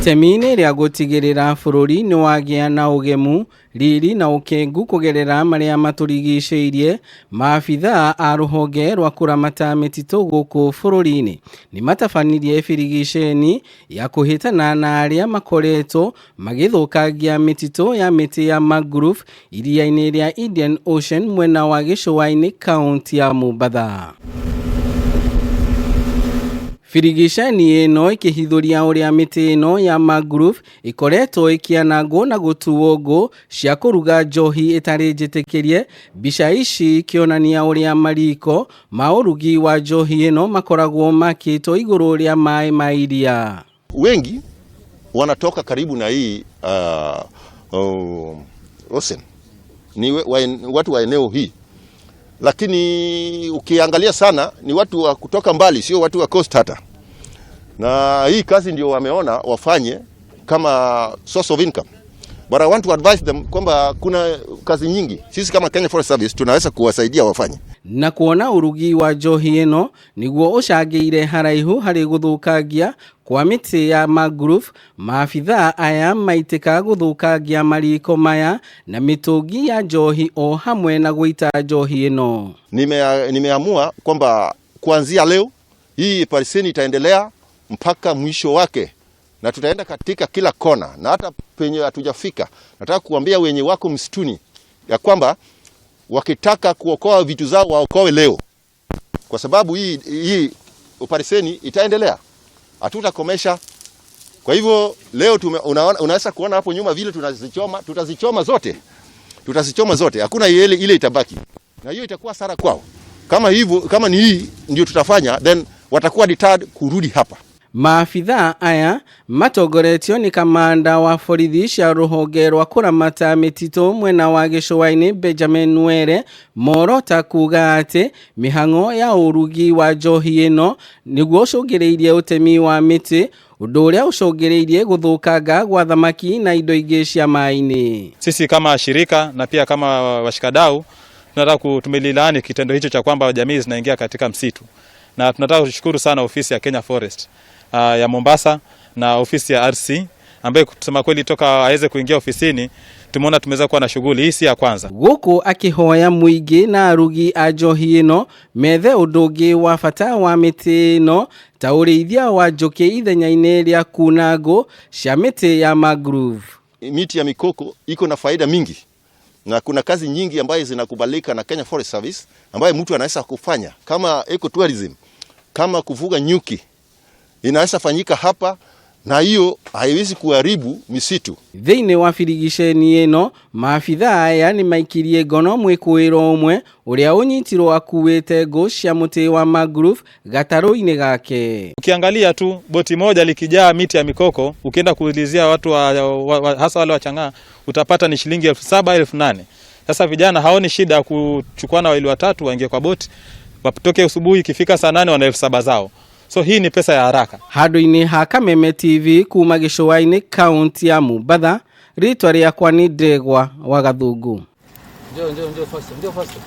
Itemi-inĩ rĩa gũtigĩrĩra bũrũri nĩ wagĩa na ũgemu, riri na ũkengu kũgerera marĩa matũrigicĩirie, maabithaa a rũhonge rwa kũramata mĩtitũ gũkũ bũrũri-inĩ nĩ matabanirie birigiceni ya kũhĩtana na arĩa makoretwo magĩthũkangia mĩtitũ ya mĩtĩ ya mangrove iria-inĩ rĩa Indian Ocean mwena wa gĩcũa-inĩ kaunti ya Mombatha. Birigiceni ĩno ĩkĩhithũria ũrĩa mĩtĩ ĩno ya mangrove ĩkoretwo ĩkĩanangwo na gũtuo ngũ cia kũruga njohi ĩtarĩ njĩtĩkĩrie. Mbica ici ikĩonania ũrĩa mariko ma ũrugi wa njohi ĩno makoragwo makĩtwo igũrũ rĩa maĩ ma iria. Wengi wanatoka karibu na hii ocean, ni watu wa eneo hii, lakini ukiangalia sana ni watu wa kutoka mbali, sio watu wa coast hata. Na hii kazi ndio wameona wafanye kama source of income. But I want to advise them kwamba kuna kazi nyingi. Sisi kama Kenya Forest Service tunaweza kuwasaidia wafanye. Na kuona ũrugi wa njohi ĩno nĩguo ũcangĩire haraihu harĩ gũthũkangia kwa mĩtĩ ya mangrove, maabithaa aya maitĩka gũthũkangia mariko maya na mĩtũngi ya njohi o hamwe na gũita njohi ĩno. Nimeamua kwamba kuanzia leo hii operesheni itaendelea mpaka mwisho wake, na tutaenda katika kila kona na hata penye hatujafika. Nataka kuambia wenye wako msituni ya kwamba wakitaka kuokoa vitu zao waokoe leo, kwa sababu hii operesheni itaendelea, hatutakomesha. Kwa hivyo leo unaweza kuona hapo nyuma vile tunazichoma, tutazichoma zote, tutazichoma zote, hakuna ile itabaki, na hiyo itakuwa hasara kwao. Kama hivyo, kama ni hii ndio tutafanya, then watakuwa deterred kurudi hapa. Maabithaa aya matongoretio nĩ kamanda wa borithi cia rũhonge rwa kũramata mĩtitũ mwena wa gĩcũa-inĩ Benjamin Were morota kuga atĩ mĩhang'o ya ũrugi wa njohi ĩno nĩguo ũcũngĩrĩirie ũtemi wa mĩtĩ, ũndũ ũrĩa ũcũngĩrĩirie gũthũkanga gwa thamaki na indo ingĩ cia maĩ-inĩ. Sisi kama shirika na pia kama washikadau tunataka tumelilaani kitendo hicho cha kwamba jamii zinaingia katika msitu, na tunataka kushukuru sana ofisi ya Kenya Forest ya Mombasa na ofisi ya RC ambaye kusema kweli toka aweze kuingia ofisini tumeona tumeweza kuwa na shughuli hii si ya kwanza. Gũkũ akĩhoya mũingĩ na arugi a njohi ĩno methe ũndũ ũngĩ wa bata wa mĩtĩ ĩno ta ũrĩithia wa njũkĩ ithenya-inĩ rĩa kuna ngũ cia mĩtĩ ya mangrove. Miti ya mikoko iko na faida mingi na kuna kazi nyingi ambazo zinakubalika na Kenya Forest Service ambayo mtu anaweza kufanya kama ecotourism, kama kufuga nyuki inaweza fanyika hapa, na hiyo haiwezi kuharibu misitu. Thĩinĩ wa birigiceni ĩno maabithaa aya nĩ maikirie ngono mwĩkũĩrwo ũmwe ũrĩa ũnyitirwo akuĩte ngũ cia mũtĩ wa mangrove gatarũ-inĩ gake. Ukiangalia tu boti moja likijaa miti ya mikoko, ukienda kuulizia watu hasa wale wa chang'aa utapata ni shilingi 7,000 8,000. Sasa vijana haoni shida ya kuchukuana wawili watatu waingie kwa boti, watoke asubuhi, ikifika saa 8 wana 7,000 zao. So hii ni pesa ya haraka. Handũ-inĩ ha Kameme TV kuma gĩcũa-inĩ kaunti ya Mombatha, rĩtwa rĩakwa nĩ Ndegwa wa Gathungu. Njoo, njoo, njoo faster, njoo faster.